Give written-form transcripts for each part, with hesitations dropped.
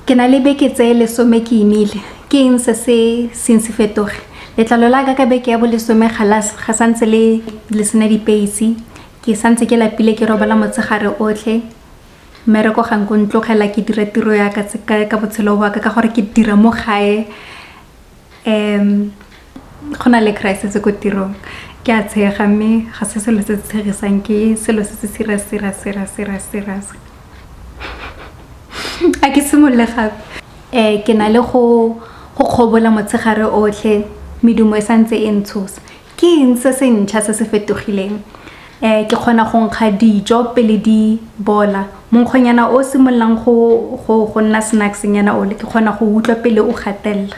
Ke na le beke tse lesome ke imile. Ke eng se se seng se fetoge? Letlalo la ka ka beke ya bolesome ga la ga santse le le sena dipeisi. Ke santse ke lapile ke robala motshegare otlhe. Mmereko ga nko ntlogela ke dira tiro ya ka ka botshelo wa ka ka gore ke dira mo gae. Go na le crisis ko tirong. Ke a tshega mme ga se selo se se tshegisang ke selo se se serious serious serious serious serious. A ke simolole gape. Ke na le go go kgobola motshegare otlhe, medumo e santse e ntshosa. Ke eng se se ntšha se se fetogileng? Ke kgona go nkga dijo pele di bola. Monkgonyana o simololang go nna snacks-nyana ole ke kgona go utlwa pele o gatelela.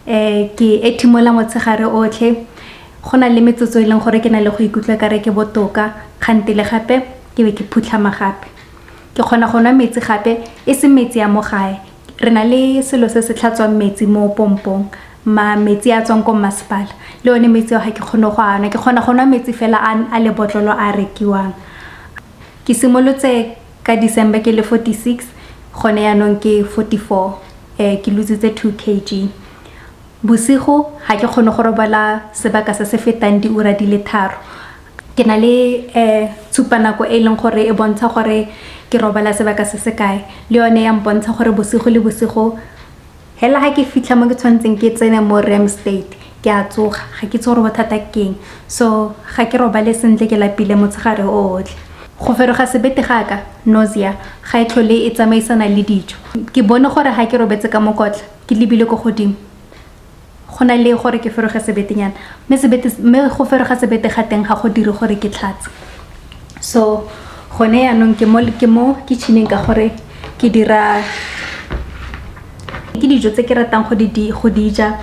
Ke ethimola motshegare otlhe, go na le metsotso e leng gore ke na le go ikutlwa ka re ke botoka, kgantele gape ke be ke phutlhama gape. Ke kgona go nwa metsi gape e se metsi a mo gae. Re na le selo se se tlhatswang metsi mo pompong, ma metsi a tswang ko mmasepala. Le one metsi ao ga ke kgone go a nwa, ke kgona go nwa metsi fela a lebotlolo a rekiwang. Ke simolotse ka December ke le 46, gone yaanong ke 44, ke lositse 2 kg. Bosigo ga ke kgone go robala sebaka se se fetang diura di le 3. Ke na le tshupanako e leng gore e bontsha gore ke robala sebaka se se kae, le yone ya mpontsha gore bosigo le bosigo hela ga ke fitlha mo ke tshwanetseng ke tsene mo REM state ke a tsoga, ga ke itse gore bothata ke eng. So ga ke robale sentle ke lapile motshegare o otlhe. Go feroga sebete ga ka, nausea, ga e tlhole e tsamaisana le dijo. Ke bone gore ga ke robetse ka mokotla ke lebile ko godimo, go na le gore ke feroge sebetenyana, mme go feroga sebete ga teng ga go dire gore ke tlhatse. So gone yaanong ke mo kitchen-eng ka gore ke dira ke dijo tse ke ratang go di ja,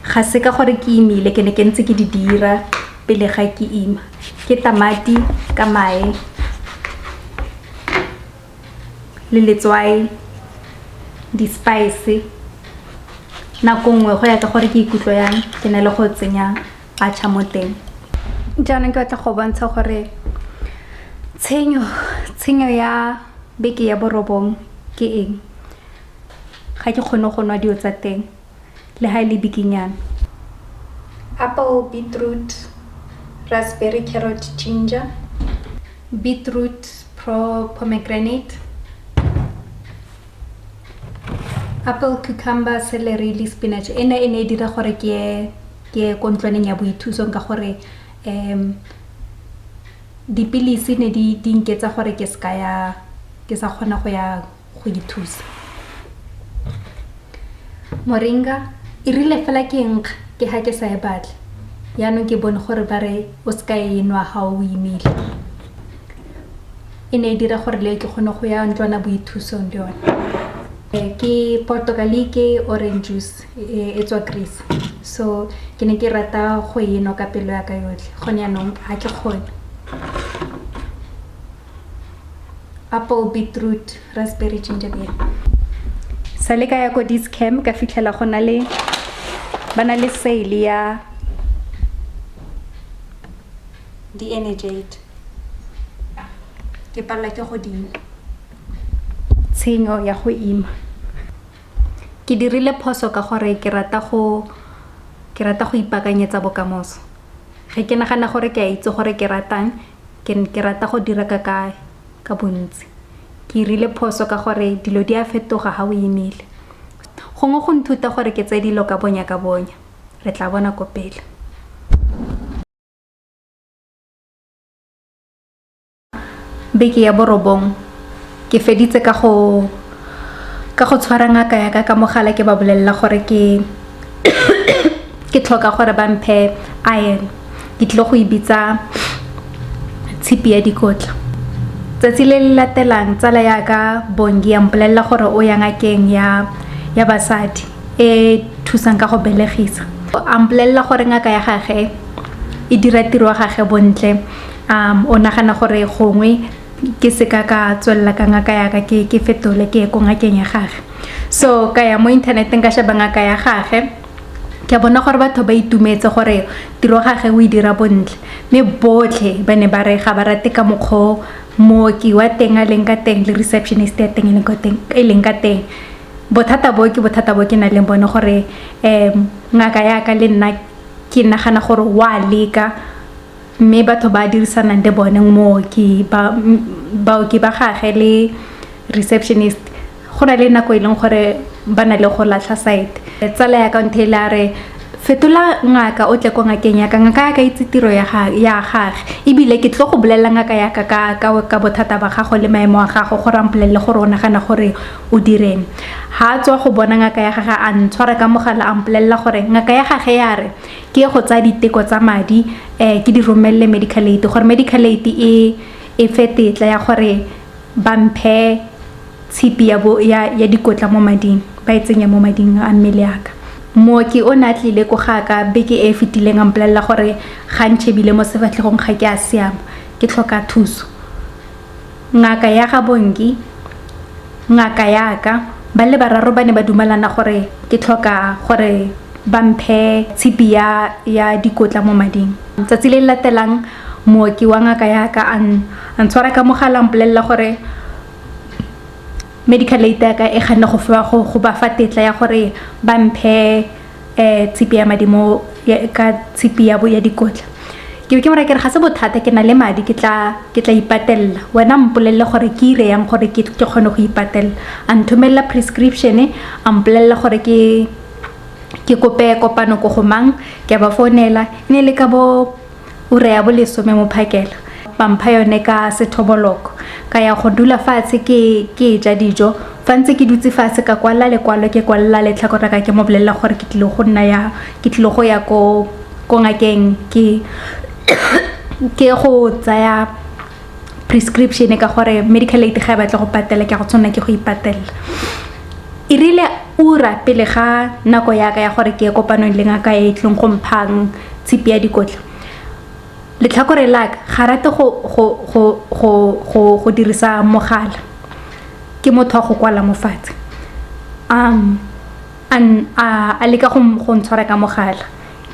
ga se ka gore ke imile, ke ne ke ntse ke di dira pele ga ke ima. Ke tamati ka mae le letswai, di-spice. Nako nngwe go ya ka gore ke ikutlwa yang, ke na le go tsenya atchar mo teng. Jaanong ke batla go bontsha gore tshenyo ya beke ya borobong ke eng. Ga ke kgone go nwa dilo tsa teng le ga e le bikinyana. Apple, beetroot, raspberry, carrot, ginger, beetroot, pomegranate, apple, cucumber, celery le spinach. Ena e ne e dira gore ke ye ko ntlwaneng ya boithusong ka gore dipilisi ne di nketsa gore ke seka ya ke sa kgona go ya go ithusa. Moringa e rile fela ke nkga ke ga ke sa e batle, yaanong ke bone gore ba re o seka e nwa ga o imile. E ne e dira gore le ke kgone go ya ntlwana boithusong le yone. Ke portokali, ke orange juice e tswa Greece, so ke ne ke rata go e nwa ka pelo ya ka yotlhe, gone yaanong ga ke kgone. Apple, beetroot, raspberry, ginger beer. Sale ka ya ko Dis-Chem ka fitlhela go na le ba na le sale ya di-Energade. Ke palelwa ke go dinwa. Tshenyo ya go ima. Ke dirile phoso ka gore ke rata go ipaakanyetsa bokamoso. Ge ke nagana gore ke a itse gore ke ratang, ke rata go dira ka bontsi. Ke dirile phoso ka gore dilo di a fetoga ga o imile. Gongwe go nthuta gore ke tseye dilo ka bonya ka bonya. Re tla bona ko pele. Beke ya borobong ke feditse ka go tshwara ngaka ya ka ka mogala, ke ba bolelela gore ke tlhoka gore ba mphe iron. Ke tlile go e bitsa tshipi ya dikotla. Tsatsi le le latelang tsala ya ka Bongi ya mpolelela gore o ya ngakeng ya basadi e thusang ka go belegisa. A mpolelela gore ngaka ya gagwe e dira tiro ya gagwe bontle. O nagana gore gongwe ke seka ka tswelela ka ngaka ya ka, ke fetole ke ye ko ngakeng ya gagwe. So ka ya mo inthaneteng ka sheba ngaka ya gagwe, ke a bona gore batho ba itumetse gore tiro ya gagwe o e dira bontle, mme botlhe ba ne ba re ga ba rate ka mokgwa o mooki wa teng a leng ka teng le receptionist ya teng e leng ka teng. Bothata bo ke bothata bo ke nang le bone gore ngaka yaka le nna ke nagana gore wa leka, mme batho ba dirisanang le bone, mooki, baoki ba gage le receptionist, go na le nako e leng gore ba na le go latlha site. Tsala ya ka nthe ile a re, "Fetola ngaka, o tle ko ngakeng yaka. Ngaka ya ka itse tiro ya gage, ebile ke tlo go bolelela ngaka yaka ka bothata ba gago le maemo a gago, gore a mpolelele gore o nagana gore o direng." Ha a tswa go bona ngaka ya gage, a ntshwara ka mogala, a mpolelela gore ngaka ya gage ya re ke go tsaya diteko tsa madi, ke di romelele medical aid, gore medical aid e fe tetla ya gore ba mphe tshipi ya dikotla mo mading, ba e tsenye mo mading a mmele yaka. Mooki o ne a tlile ko gaka beke e e fetileng, a mpolelela gore ga ntšhebile mo sefatlhegong ga ke a siama, ke tlhoka thuso. Ngaka ya ga Bongi, ngaka yaka, ba le bararo ba ne ba dumelana gore ke tlhoka gore ba mphe tshipi ya dikotla mo mading. Tsatsi le le latelang, mooki wa ngaka yaka a ntshwara ka mogala, a mpolelela gore medical aid ya ka e ganne go ba fa tetla ya gore ba mphe tshipi ya madi mo ka tshipi ya dikotla. Ke be ke mo raya ke re, "Ga se bothata, ke na le madi, ke tla ipatella. Wena mpolelle gore ke ire yang gore ke kgone go ipatella." A nthomelela prescription, a mpolelela gore ke kope kopano ko go mang. Ke a ba founela, e ne le ka bo ura ya bolesome mo phakela. Ba mpha yone ka sethoboloko. Ka ya go dula fatshe ke ja dijo. Fa ntse ke dutse fatshe, ka kwala lekwalo, ke kwalela letlhakore ka, ke mo bolelela gore ke tlile go nna ya ke tlile go ya ko ngakeng, ke go tsaya prescription, ka gore medical aid ga e batle go patela, ke go tshwanela ke go ipatella. E rile ura pele ga nako yaka ya gore ke ye kopanong le ngaka e tlong go mphang tshipi ya dikotla, letlhakore la ka ga rate go dirisa mogala, ke motho wa go kwala mo fatshe. A leka go ntshwara ka mogala.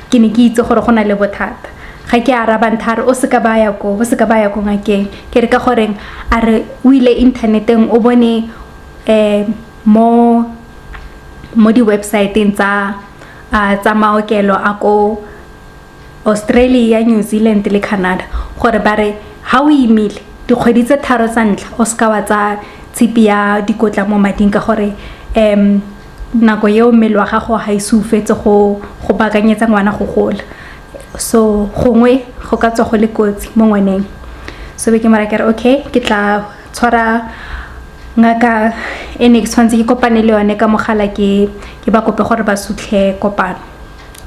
Ke ne ke itse gore go na le bothata. Ga ke araba, ntha re, "O seka ba ya ko, o seka ba ya ko ngakeng." Ke re, "Ka goreng?" A re o ile inthaneteng, o bone mo di-website-eng tsa maokelo a ko Australia, New Zealand le Canada, gore ba re ha o imile dikgwedi tse 3 tsa ntlha, o seka wa tsa tshipi ya dikotla mo mading, ka gore nako eo mmele wa gago ga ise o fetse go baakanyetsa ngwana go gola, so gongwe go ka tswa go le kotsi mo ngwaneng. So be ke mara ke re, okay, ke tla tshwara ngaka e ne ke tshwanetse ke kopane le yone ka mogala, ke ba kope gore ba sutlhe kopano.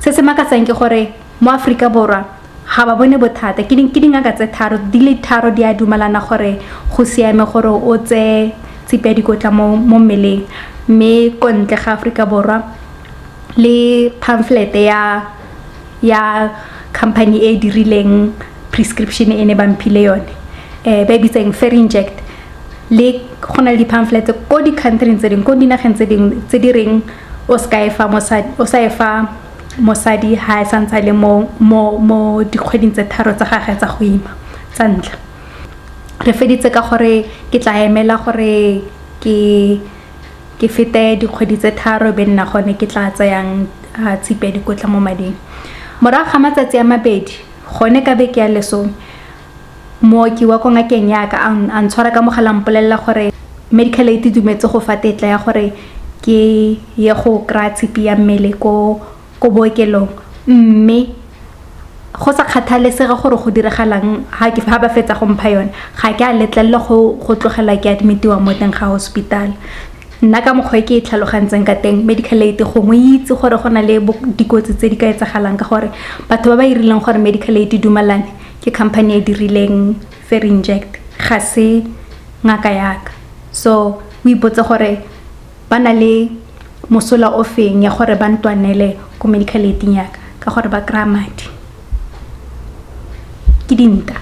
Se se makatsang ke gore mo Aforika Borwa ga ba bone bothata. Ke dingaka tse tharo, di le tharo di a dumelana gore go siame gore o tseye tshipi ya dikotla mo mmeleng, mme ko ntle ga Aforika Borwa le pamphlet ya company e dirileng prescription e ne ba mphile yone, ba e bitsang Ferinject, le go na le di-pamphlet ko di-country tse dingwe, ko dinageng tse dingwe tse di reng o sa e fa mosadi ha e santse a le mo dikgweding tse 3 tsa gagwe tsa go ima tsa ntlha. Re feditse ka gore ke tla emela gore ke fete dikgwedi tse 3, be nna gone ke tla tsayang tshipi ya dikotla mo mading. Morago ga matsatsi a 2, gone ka beke ya 10, mooki wa ko ngakeng yaka a ntshwara ka mogala, mpolelela gore medical aid e dumetse go fa tetla ya gore ke ye go kry-a tshipi ya mmele ko bookelong, mme go sa kgathalesege gore go diragalang ha ba fetsa go mpha yone, ga ke a letlelela go tlogela ke admitiwa mo teng ga hospital. Nna ka mokgwa e ke e tlhalogantseng ka teng, medical aid gongwe itse gore go na le dikotsi tse di ka etsagalang, ka gore batho ba ba irileng gore medical aid e dumelane ke company e dirileng Ferinject, ga se ngaka yaka. So o ipotse gore ba na le mosola o feng ya gore ba ntwanele ko medical aid-ing yaka, ka gore ba kry-a madi. Ke dinta.